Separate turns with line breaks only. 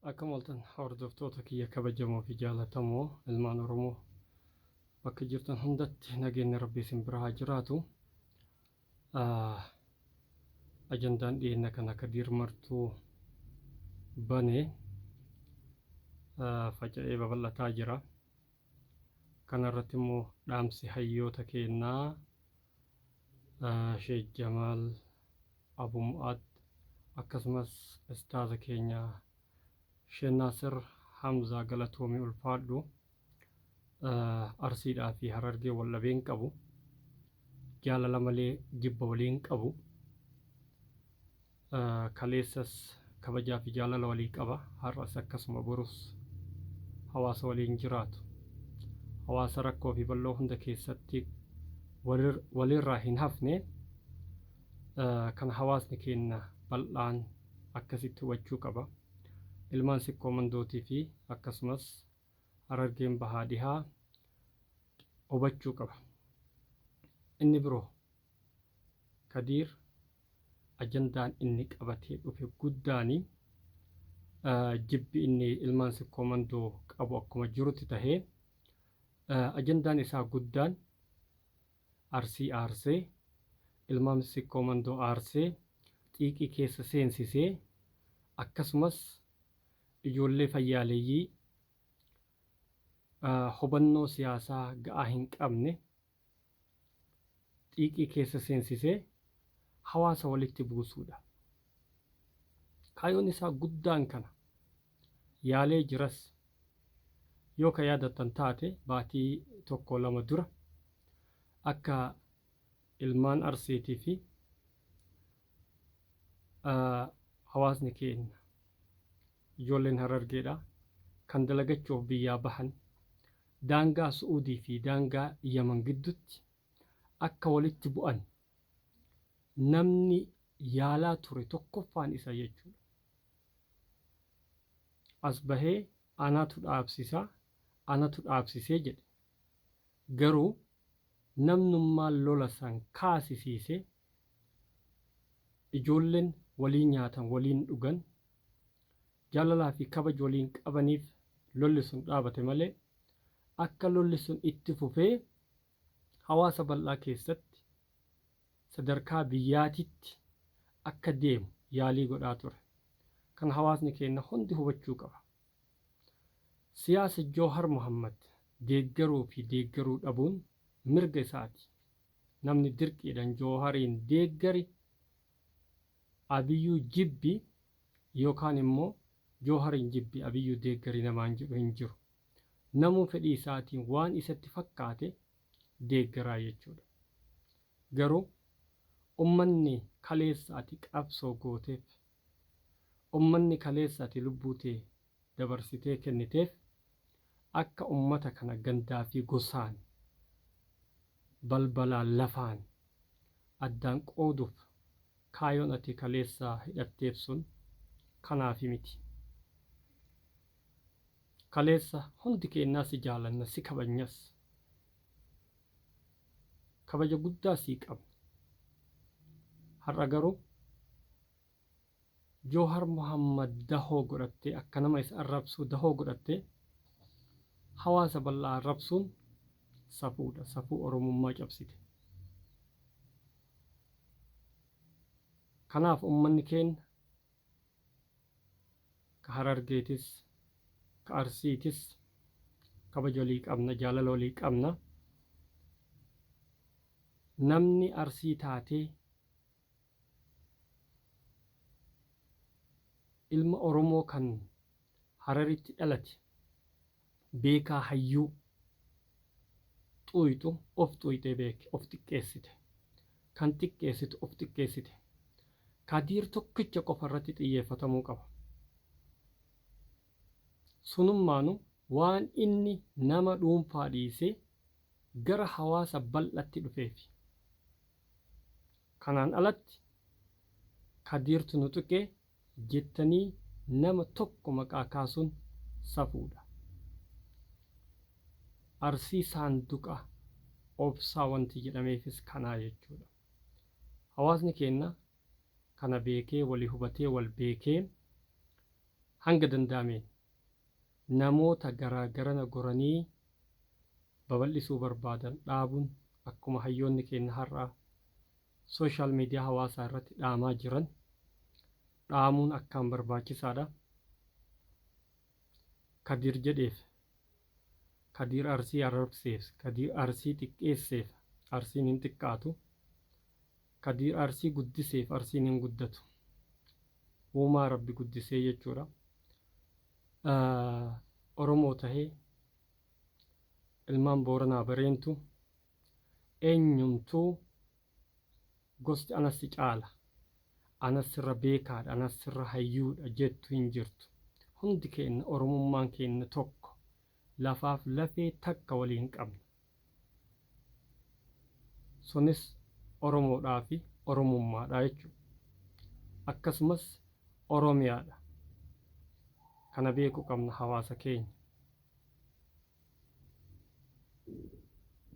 Akkam ooltan hordoftoota kiyya kabajamoo fi jaalatamoo ilmaan Oromoo bakka jirtan hundatti nageenyi Rabbii isin bira haa jiraatu. Ajandaan dhiyeenya kana Kadiir Martuu bane faca'ee babal'ataa jira. Kana irratti immoo dhaamsi hayyoota keennaa Sheek Jamaal Abu Mu'aad akkasumas Ustaaza keenya Sheek Naasir Hamzaa galatoomi ulfaadhu. Arsiidhaa fi Harargee wal dhabee hin qabu. Jaalala malee jibba walii hin qabu. Kaleessas kabajaa fi jaalala walii qaba. Har'as akkasuma borus hawaasa waliin jiraatu. Hawaasa rakkoo fi bal'oo hunda keessatti walirraa hin hafne kan hawaasni keenya bal'aan akkasitti hubachuu qaba. Ilmaan Sikkoo Mandootii fi akkasumas Harargeen Bahaa Dhihaa hubachuu qaba. Inni biroo Kadiir ajandaan inni qabatee dhufe guddaani jibbi inni ilmaan Sikkoo Mandoo qabu akkuma jirutti tahee ajandaan isaa guddaan Arsii aarsee, ilmaan Sikkoo Mandoo aarsee, xiiqii keessa seensisee akkasumas ijoollee fayyaaleyyii hubannoo siyaasaa ga'aa hin qabne xiiqii keessa seensisee hawaasa walitti buusuudha. Kaayyoon isaa guddaan kana. Yaalee jiras. Yoo ka yaadattan taate baatii tokko lama dura akka ilmaan Arsiitii fi hawaasni keenya ijoolleen Harargeedha kan dalagachuuf biyyaa bahan daangaa Su'uudii fi daangaa Yaman giddutti akka walitti bu'an namni yaalaa ture tokkoffaan isa jechuudha. As bahee anatu dhaabsisa, anatu dhaabsisee jedhe. Garuu namnummaan lola san kaasisiise ijoollen waliin nyaatan waliin dhugan jaalalaa fi kabaja waliin qabaniif lolli sun dhaabate malee akka lolli sun itti fufee hawaasa bal'aa keessatti sadarkaa biyyaatitti akka deemu yaalii godhaa ture. Kana hawaasni keenna hundi hubachuu qaba. Siyaasa Joohar Mohaammad deeggaruu fi deeggaruu dhabuun mirga isaati. Namni dirqiidhaan Joohariin deeggari, Abiyyuu jibbi yookaan immoo Joohariin jibbi Abiyyuu deeggari namaan jedhu hin jiru. Namuu fedhii isaatiin waan isatti fakkaate deeggaraa jechuudha. Garuu ummanni kaleessa ati qabsoo gooteef, ummanni kaleessa ati lubbuu tee dabarsitee kenniteef akka ummata kana gandaa fi gosaan, balbalaan lafaan addaan qooduuf kaayoon ati kaleessa hidhatteef sun kanaafi miti. Kaleessa hundi keennaa si jaalanna si kabajnas. Kabaja guddaa sii qabna. Har'a garuu Joohar Mohaammad dahoo godhattee akka nama isa arrabsuu dahoo godhattee hawaasa bal'aa arrabsuun safuudha. Safuu Oromummaa cabsite. Kanaaf ummanni keenna ka Harargeetis ka Arsiitis kabaja walii qabna, jaalala walii qabna. Namni Arsii taatee Ilma Oromoo kan Hararitti dhalate beekaa hayyuu xuuyxu of xuuyxee beeki of xiqqeessite. Kan xiqqeessitu of xiqqeessite. Kadiir tokkicha qofa irratti xiyyeeffatamuu qaba. Sunummaanu waan inni nama dhuunfaa dhiisee gara hawaasa bal'atti dhufeefi. Kanaan alatti Kadiirtu nu tuqe jettanii nama tokko maqaa kaasuun safuudha. Arsii saanduqa obsaa wanti jedhameefis kanaa jechuudha. Hawaasni keenna kana beekee walii hubatee wal beekee Hanga danda'ameen namoota garaa garana goranii babal'isuu barbaadan dhaabuun, akkuma hayyoonni keenya har'a social media hawaasaa irratti dhaamaa jiran, dhaamuun akkaan barbaachisaadha. Kadir jedheef, Kadir Arsii arrabseef, Kadir Arsii xiqqeesseef Arsiin hin xiqqaatu. Kadir Arsii guddiseef Arsiin hin guddatu. Uumaa Rabbi guddisee jechuudha. Oromoo tahee ilmaan Booranaa Bareentu eenyumtuu gosti anas si caala, anas sirra beekaadha, anas sirra hayyuudha jettu hin jirtu. Hundi keenya Oromummaan keenya tokko, lafaaf lafee takka waliin qabna. Sunis Oromoodhaa fi Oromummaadha jechuudha. Akkasumas Oromiyaadha. Kana beekuu qabna hawaasa keenya.